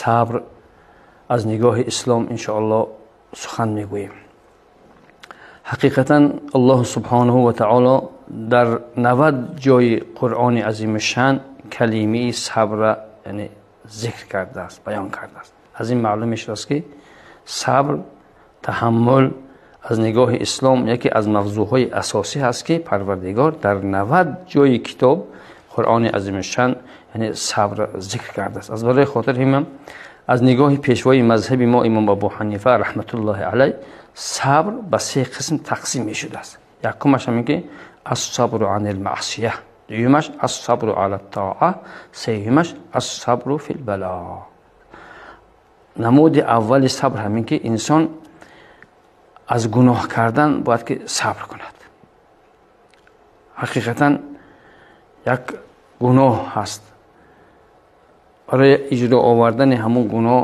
Сабр аз нигоҳи Ислом, иншоаллоҳ, сухан мегӯем. Ҳақиқатан, Аллоҳ субҳонаҳу ва таоло дар 90 ҷои Қуръони азимушшан калимаи сабра, яъне, зикр кардааст, баён кардааст. Аз ин маълум мешавад, ки сабр, таҳаммул аз нигоҳи Ислом яке аз мавзӯъҳои асосӣ ҳаст, ки Парвардигор дар 90 ҷои китоб, Қуръони азимушшан, яъне, сабр зикр кардааст. Аз барои хотир ҳимам аз нигоҳи пешвои мазҳаби мо, имом Абу Ҳанифа раҳматуллоҳи алайҳ, сабр ба се қисм тақсим мешудааст. Якумаш ҳамин ки ас-сабру анил маъсия, дуюмаш ас-сабру ала тоа, сеюмаш ас-сабру фил бало. Намуди аввали сабр ҳамин ки инсон аз гуноҳ кардан бояд ки сабр кунад. Ҳақиқатан, як гуноҳ ҳаст, барои иҷро овардани ҳамун гуноҳ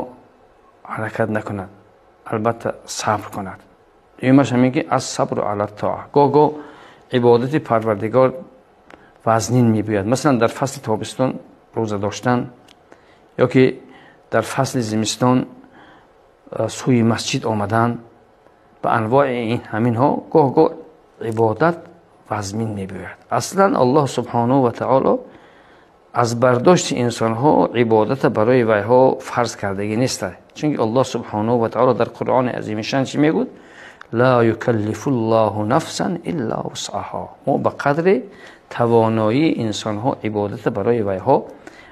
ҳаракат накунад, албатта, сабр кунад. Дуюмаш ҳамин ки ас-сабру ала тоа. Гоҳ гоҳ ибодати Парвардигор вазнин мебиёяд. Масалан, дар фасли тобистон рӯза доштан ё ки дар фасли зимистон сӯи масҷид омадан, ба анвои ин ҳаминҳо гоҳ гоҳ ибодат вазмин мебиёяд. Аслан, Аллоҳ субҳонаҳу ва таоло аз бардошти инсонҳо ибодата барои вайҳо фарз кардагӣ нест, чунки Аллоҳ субҳонаҳу ва таоло дар Қуръони азимишан чӣ мегӯд? Ла юкаллифу ллоҳу нафсан илла вусъаҳо. Мо ба қадри тавоноии инсонҳо ибодата барои вайҳо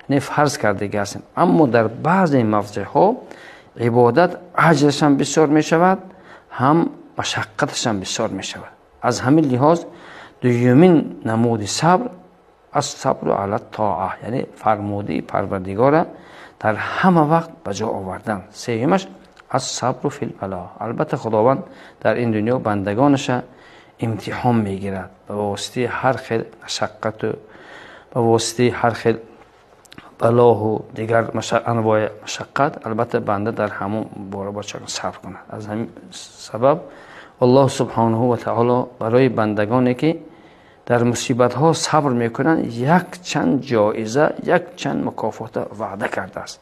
не фарз кардагӣ ҳастем. Аммо дар баъзе мавзеъҳо ибодат аҷрашам бисёр мешавад, ҳам машаққаташам бисёр мешавад. Аз ҳамин лиҳоз дуюмин намуди сабр ас-сабру ала тоа, яъне фармудаи Парвардигора дар ҳама вақт ба ҷо овардан. Сеюмаш ас-сабру фил бало. Албатта, Худованд дар ин дунё бандагонаша имтиҳон мегирад ба воситаи ҳар хел машаққату ба воситаи ҳар хел балоҳу дигар анвои машаққат. Албатта, банда дар ҳамон бора бояд сабр кунад. Аз ҳамин сабаб Аллоҳ субҳонаҳу ва таоло барои бандагоне ки дар мусибатҳо сабр мекунанд, якчанд ҷоиза, якчанд мукофота ваъда кардааст.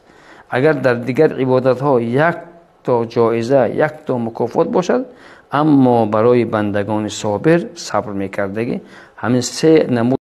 Агар дар дигар ибодатҳо якто ҷоиза, якто мукофот бошад, аммо барои бандагони собир, сабр мекардагӣ, ҳамин се намуд.